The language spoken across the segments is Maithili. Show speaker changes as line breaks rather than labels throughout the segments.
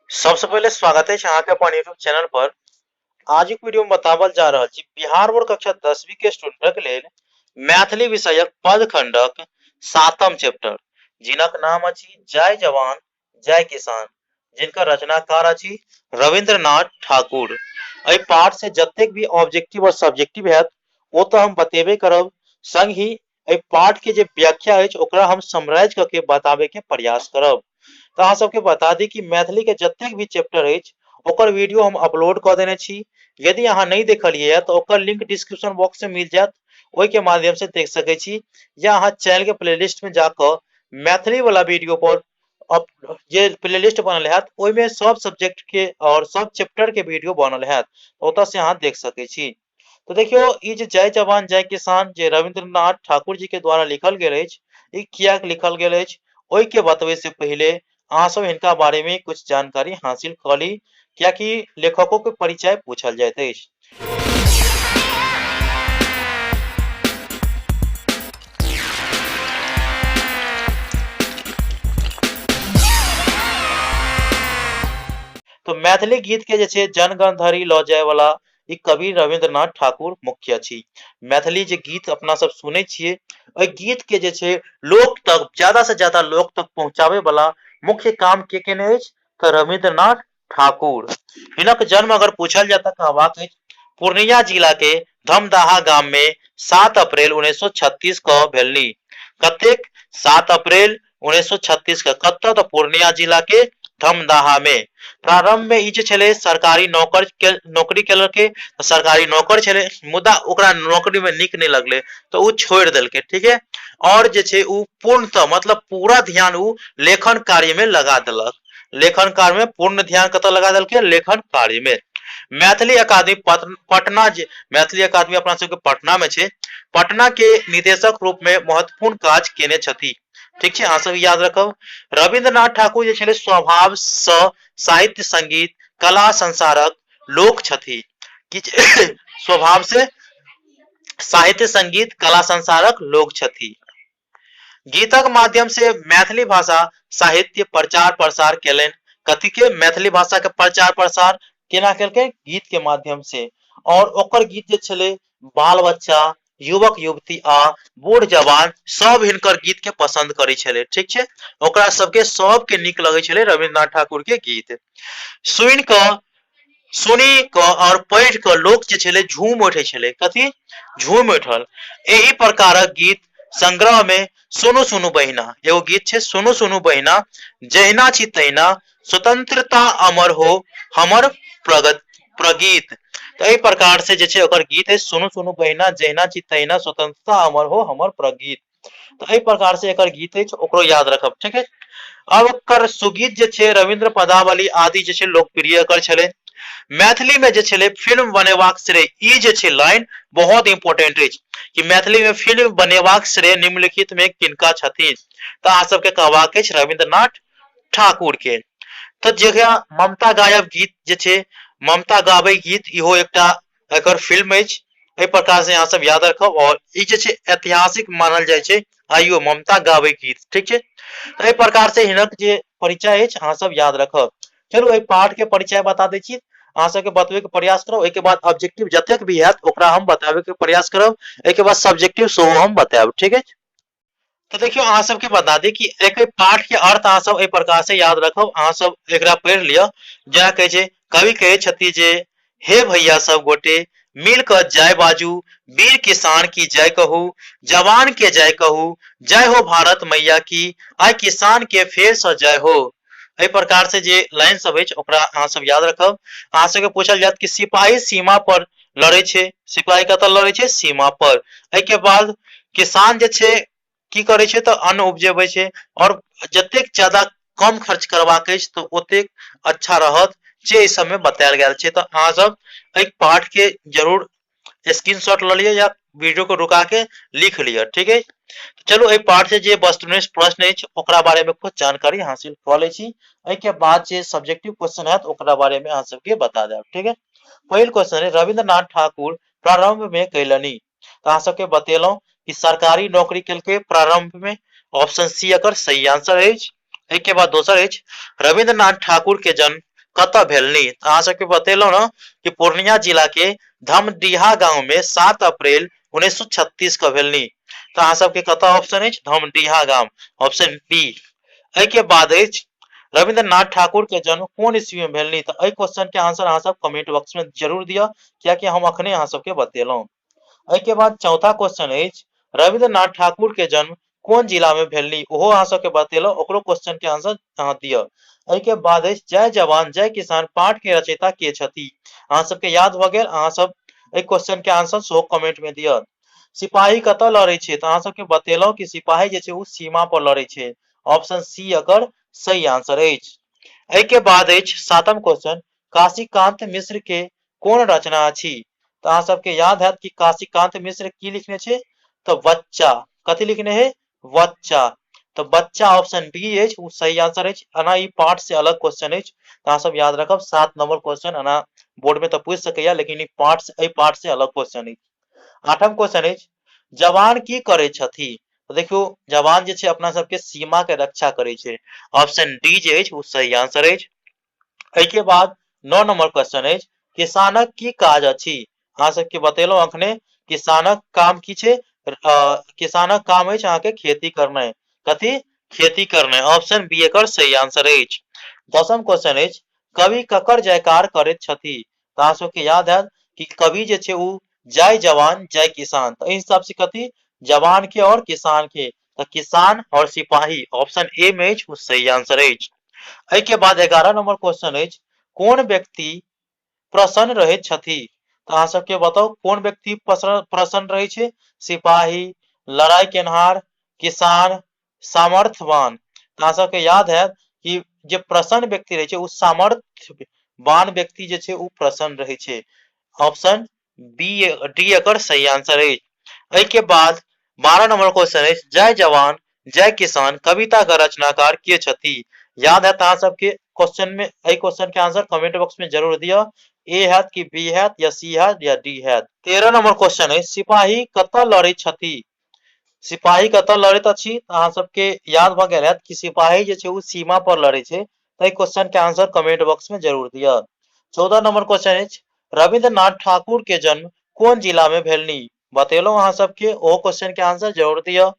सबसे पहिले स्वागत अछि अहाँके अपन यूट्यूब चैनल पर। आजुक वीडियो में बतावल जा रहल छी बिहार बोर्ड कक्षा 10वीं के स्टूडेंटक लेल मैथिली विषयक पद खंडक 7म चैप्टर, जिनक नाम अछि जय जवान जय किसान, जिनकर रचनाकार अछि रविंद्रनाथ ठाकुर। एहि पाठ से जतेक भी ऑब्जेक्टिव और सब्जेक्टिव हैत ओ तो हम बतेबे करब, संग ही एहि पाठ के जे व्याख्या अछि ओकरा हम समराइज कऽ के बताबे के प्रयास करब। तऽ अहाँ सबके बता दी कि मैथिली के जतेक भी चैप्टर अछि ओकर वीडियो हम अपलोड कऽ देने छी। यदि अहाँ नहि देखलियै तऽ ओकर लिंक डिस्क्रिप्शन बॉक्स में मिल जायत, ओहि के माध्यम से देख सकै छी, या अहाँ चैनल के प्लेलिस्ट में जाकऽ मैथिली वाला वीडियो पर जे प्लेलिस्ट बनल हैत ओहिमे सब सब्जेक्ट के और सब चैप्टर के वीडियो बनल हैत, ओतऽ से अहाँ देख सकै छी। तो देखियो ई जे जय जवान जय किसान जे रविंद्रनाथ ठाकुर जी के द्वारा लिखल गेल अछि, ई किया लिखल गेल अछि ओहि के बतबै से पहिले अहाँ सब हिनका बारे में कुछ जानकारी हासिल कऽ ली, कियाकि लेखकों के परिचय पूछल जाइत अछि। तो मैथिली गीत के जे छै जनगण धरि लऽ जाय वाला ई कवि रविंद्रनाथ ठाकुर मुख्य अछि। मैथिली जे गीत अपना सब सुनै छियै ओहि गीत के जे छै लोक तक, ज्यादा से ज्यादा लोक तक पहुंचाबे वाला मुख्य काम के केने अछि तऽ रविंद्रनाथ ठाकुर। हिनक जन्म अगर पूछल जाय तऽ कहबाक अछि पूर्णिया जिला के धमदाहा गाम में 7 अप्रैल 1936 क भेलनि। कतेक? 7 अप्रैल 1936 के। कतऽ? तऽ पूर्णिया जिला के धमदाहा में। प्रारंभ में ई जे छलै सरकारी नौकर के नौकरी केलकै, तऽ सरकारी नौकर छलै, मुदा ओकरा नौकरी में नीक नहि लगलै तऽ ओ छोड़ि देलकै, ठीक है। और जे छै ओ पूर्णतः मतलब पूरा ध्यान ओ लेखन कार्य में लगा देलक। लेखन कार्य में पूर्ण ध्यान कतऽ लगा देलकै? लेखन कार्य में। मैथिली अकादमी पटना, जे मैथिली अकादमी अपना सबके पटना में छै, पटना के निदेशक रूप में महत्वपूर्ण काज केने छथि, ठीक छै, अहाँ सब याद रखब। रविंद्रनाथ ठाकुर जे छलै स्वभाव सँ साहित्य, संगीत, कला संसारक लोक छथि। किछु स्वभाव से साहित्य, संगीत, कला संसारक लोक छथि। गीतक माध्यम से मैथिली भाषा साहित्य प्रचार प्रसार केलनि। कथी के? मैथिली भाषा के प्रचार प्रसार केना केलकै? गीत के माध्यम से। और ओकर गीत जे छलै बाल बच्चा, युवक युवती आ बूढ़ जवान सब हिनकर गीत के पसंद करै छलै, ठीक छै। ओकरा सबके सबके नीक लगै छलै रविन्द्रनाथ ठाकुर के गीत सुनि कऽ, सुनि कऽ और पढ़ि कऽ लोक जे छलै झूम उठै छलै। कथी? झूम उठल। एहि प्रकारक गीत संग्रह में सुनू सुनू बहिना एगो गीत छै, सुनू सुनू बहिना जहिना छी तहिना, स्वतंत्रता अमर हो हमर प्रगत प्रगीत। तऽ एहि प्रकार से जे छै ओकर गीत है सुनू सुनू बहिना जहिना छी तहिना, स्वतंत्रता अमर हो हमर प्रगीत। तऽ एहि प्रकार से एकर गीत अछि, ओकरो याद रखब, ठीक है। अब एकर सुगीत जे छै रविंद्र पदावली आदि जे छै लोकप्रिय एकर छलै। मैथिली में जे छलै फिल्म बनेबाक श्रेय, ई जे छै लाइन बहुत इंपोर्टेंट अछि कि मैथिली में फिल्म बनेबाक श्रेय निम्नलिखित में किनका छथिन, तऽ अहाँ सबके कहबाक अछि रविंद्रनाथ ठाकुर के। तऽ जे ममता गायब गीत जे छै, ममता गाबै गीत, इहो एकटा एकर फिल्म अछि। एहि प्रकार से अहाँ सब याद रखब। और ई जे छै ऐतिहासिक मानल जाइ छै आइयो ममता गाबै गीत, ठीक छै। तऽ एहि प्रकार से हिनक जे परिचय अछि अहाँ सब याद रखब। चलू एहि पाठ के परिचय बता दै छी, अहाँ सबके बतबै के प्रयास करब। ओहिके बाद ऑब्जेक्टिव जतेक भी हैत ओकरा हम बताबै के प्रयास करब, एहिके बाद सब्जेक्टिव सेहो हम बतायब, ठीक अछि। तो देखियो अहाँ सबके बता दी कि एक पाठ के अर्थ अहाँ सब एहि प्रकार से याद रखब। अहाँ सब एकरा पढ़ि लिअ। जेना कहै छै कवि कहै छथि जे हे भैया सब गोटे मिल कऽ जय बाजू, वीर किसान की जय कहू, जवान के जय कहू, जय हो भारत मैया की, आइ किसान के फेर से जय हो। एहि प्रकार से जे लाइन सब अछि ओकरा अहाँ सब याद रखब। अहाँ सबके पूछल जायत कि सिपाही सीमा पर लड़ै छै, सिपाही कतऽ लड़ै छै? सीमा पर। एहिके बाद किसान जे छै की करै छै? तऽ अन्न उपजेबै छै। आओर जतेक ज्यादा कम खर्च करबाक अछि तऽ ओतेक अच्छा रहत, जे एहि सबमे बतायल गेल छै। तऽ अहाँ सब एहि पाठ के जरूर स्क्रीनशॉट लऽ लिअ या वीडियो को रुका के लिख लिअ, ठीक है। चलू एहि पाठ से जे वस्तुनिष्ठ प्रश्न अछि ओकरा बारे में कुछ जानकारी हासिल कऽ लै छी। एहिके बाद जे सब्जेक्टिव क्वेश्चन हैत ओकरा बारे में अहाँ सबके बता देब, ठीक है। पहिल क्वेश्चन है रविंद्रनाथ ठाकुर प्रारंभ में कयलनि। तऽ अहाँ सबके बतेलहुं कि सरकारी नौकरी केलकै प्रारंभ में, ऑप्शन सी एकर सही आंसर अछि। एहिके बाद दोसर अछि रविंद्रनाथ ठाकुर के जन्म कतऽ भेलनि? तऽ अहाँ सबके बतेलहुँ ने कि पूर्णिया जिला के धमडीहा गांव में 7 अप्रैल 1936 के भेलनि। तऽ अहाँ सबके कतऽ ऑप्शन अछि? धमडीहा गाम, ऑप्शन बी। एहि के बाद अछि रविंद्रनाथ ठाकुर के जन्म कोन ईस्वी में भेलनि? तऽ एहि क्वेश्चन के आंसर अहाँ सब कमेंट बॉक्स में जरूर दिअ, कियाकि हम अखने अहाँ सबके बतेलहुँ। एहि के बाद चौथा क्वेश्चन अछि रविंद्रनाथ ठाकुर के जन्म कोन जिला में भेलनि? ओहो अहाँ सबके बतेलहुँ, ओकरो क्वेश्चन के आंसर अहाँ दिअ। एहि के बाद अछि जय जवान जय किसान पाठ के रचयिता के छथि? अहाँ सबके याद भऽ गेल, अहाँ सब एहि क्वेश्चन के आंसर सेहो कमेंट में दिअ। सिपाही कतऽ लड़ै छै? तऽ अहाँ सबके बतेलहुँ कि सिपाही जे छै ओ सीमा पर लड़ै छै, ऑप्शन सी एकर सही आंसर अछि। एहि के बाद अछि सातम क्वेश्चन, काशीकांत मिश्र के कोन रचना अछि? तऽ अहाँ सबके याद हैत कि काशीकांत मिश्र की लिखने छै? तऽ बच्चा। कथी लिखने है? बच्चा। तऽ बच्चा ऑप्शन बी अछि, ओ सही आंसर अछि। एना ई पार्ट से अलग क्वेश्चन अछि, तऽ अहाँ सब याद रखब 7 नंबर क्वेश्चन एना बोर्ड में तऽ पूछि सकैया, लेकिन ई पार्ट से, एहि पार्ट से अलग क्वेश्चन अछि। आठम क्वेश्चन अछि जवान की करै छथि? तऽ देखियौ जवान जे छै अपना सबके सीमा के रक्षा करै छै, ऑप्शन डी जे अछि ओ सही आंसर अछि। एहिके बाद 9 नंबर क्वेश्चन अछि किसानक की काज अछि? अहाँ सबके बतेलहुँ अखने किसानक काम की छै? किसानक काम अछि अहाँके खेती करनाइ। कथी? खेती करनाइ, ऑप्शन बी एकर सही आंसर अछि। 10म क्वेश्चन अछि कवि ककर जयकार करैत छथि? तऽ अहाँ सबके याद हैत कि कवि जे छै ओ जय जवान जय किसान, तऽ एहि हिसाब से कथी? जवान के और किसान के, तऽ किसान और सिपाही ऑप्शन ए में अछि, ओ सही आंसर अछि। एहि के बाद 11 नंबर क्वेश्चन अछि कोन व्यक्ति प्रसन्न रहैत छथि? तऽ अहाँ सबके बताउ कोन व्यक्ति प्रसन्न रहै छै? सिपाही, लड़ाई केनहार, किसान, सामर्थ्यवान। तऽ अहाँ सबके याद हैत कि जे प्रसन्न व्यक्ति रहै छै ओ सामर्थ्यवान व्यक्ति जे छै ओ प्रसन्न रहै छै, ऑप्शन बी डी एकर सही आंसर अछि। एहि के बाद 12 नंबर क्वेश्चन अछि जय जवान जय किसान कविता के रचनाकार के छथि? याद हैत अहाँ सबके क्वेश्चन में, एहि क्वेश्चन के आंसर कमेंट बॉक्स में जरूर दिअ। ए हैत कि बी हैत या सी हैत या डी हैत। 13 नंबर क्वेश्चन अछि सिपाही कतऽ लड़ै छथि? सिपाही कतऽ लड़ैत अछि? अहाँ सबके याद भऽ गेल हैत कि सिपाही जे छै ओ सीमा पर लड़ै छै। एहि क्वेश्चन के आंसर कमेंट बॉक्स में जरूर दिअ। 14 नंबर क्वेश्चन अछि रविंद्रनाथ ठाकुर के जन्म कोन जिला में भेलनि? बतेलहुँ अहाँ सबके, ओहो क्वेश्चन के आंसर जरूर दिअ।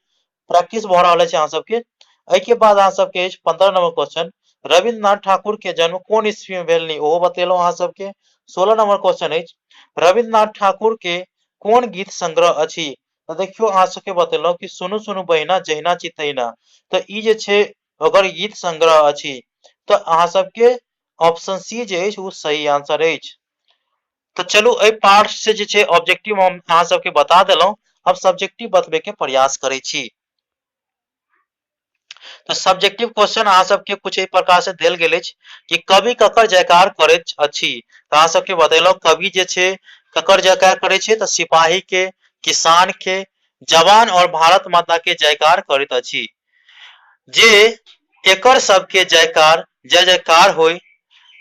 प्रैक्टिस भऽ रहल अछि अहाँ सबके। एहि के बाद अहाँ सबके अछि 15 नंबर क्वेश्चन, रविंद्रनाथ ठाकुर के जन्म कोन ईस्वी में भेलनि? ओहो बतेलहुँ अहाँ सबके। 16 नंबर क्वेश्चन अछि रविंद्रनाथ ठाकुर के कोन गीत संग्रह अछि? तऽ देखियौ अहाँ सबके बतेलहुँ कि सुनू सुनू बहिना जहिना छी तहिना, तऽ ई जे छै ओकर गीत संग्रह अछि। तऽ अहाँ सबके ऑप्शन सी जे अछि ओ सही आंसर अछि। तऽ चलू एहि पार्ट से जे छै ऑब्जेक्टिव हम अहाँ सबके बता देलहुँ, अब सब्जेक्टिव बतबे के प्रयास करै छी। तऽ सब्जेक्टिव क्वेश्चन अहाँ सबके कुछ एहि प्रकार से देल गेल अछि कि कवि ककर जयकार करैत अछि? तऽ अहाँ सबके बतेलहुँ कवि जे छै ककर जयकार करै छै? तऽ सिपाही के, किसान के, जवान और भारत माता के जयकार करैत अछि। जे एकर सबके जयकार जय जयकार होय,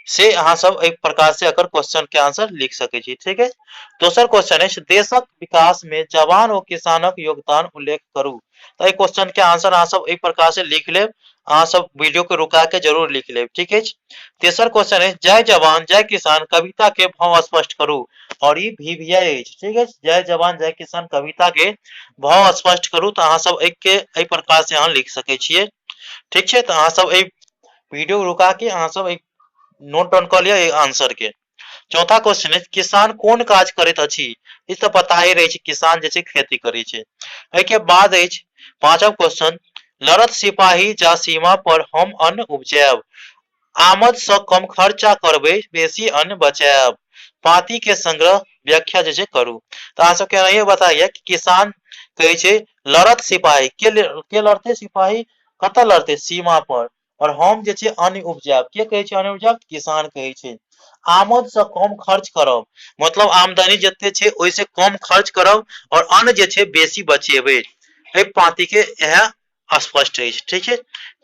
से अहाँ सब एहि प्रकार से एकर क्वेश्चन के आंसर लिख सकै छी। ठीक है, दोसर क्वेश्चन अछि देशक विकास में जवान और किसानक योगदान उल्लेख करू। तऽ एहि क्वेश्चन के आंसर अहाँ सब एहि प्रकार से लिख लेब, अहाँ सब वीडियो के रुका के जरूर लिख लेब। ठीक अछि, तेसर क्वेश्चन अछि जय जवान जय किसान कविता के भाव स्पष्ट करू, और ई भी भी आई अछि। ठीक अछि, जय जवान जय किसान कविता के भाव स्पष्ट करू, तऽ अहाँ सब एक के एहि प्रकार से अहाँ लिख सकै छियै। ठीक छै, तऽ अहाँ सब एहि वीडियो रुका के अहाँ सब एक नोट डाउन कऽ लिअ एहि आंसर के। चौथा क्वेश्चन अछि किसान कोन काज करैत अछि? ई तऽ पता ही रहै छै किसान जे छै खेती करै छै। एहि के बाद अछि पांचम क्वेश्चन, लड़त सिपाही जा सीमा पर हम अन्न उपजायब, आमद सँ कम खर्चा करबै बेसी अन्न बचायब, पाँति के संग्रह व्याख्या जे छै करू। तऽ अहाँ सबके एनाहिए बताइए कि किसान कहै छै लड़त सिपाही, के लड़तै सिपाही, कतऽ लड़तै? सीमा पर, और हम जे छै अन्न उपजायब, के कहै छै अन्न उपजायब? किसान कहै छै। आमद सँ कम खर्च करब, मतलब आमदनी जते छै ओहिसँ कम खर्च करब और अन्न जे छै बेसी बचेबै, एहि पाँति के इएह स्पष्ट अछि। ठीक छै,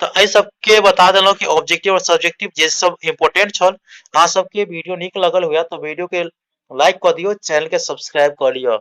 तऽ एहि सबके बता देलहुँ कि ऑब्जेक्टिव और सब्जेक्टिव जे सब इम्पोर्टेंट छल। अहाँ सबके वीडियो नीक लगल हुए तऽ वीडियो के लाइक कऽ दियौ, चैनल के सब्सक्राइब कऽ लिअ।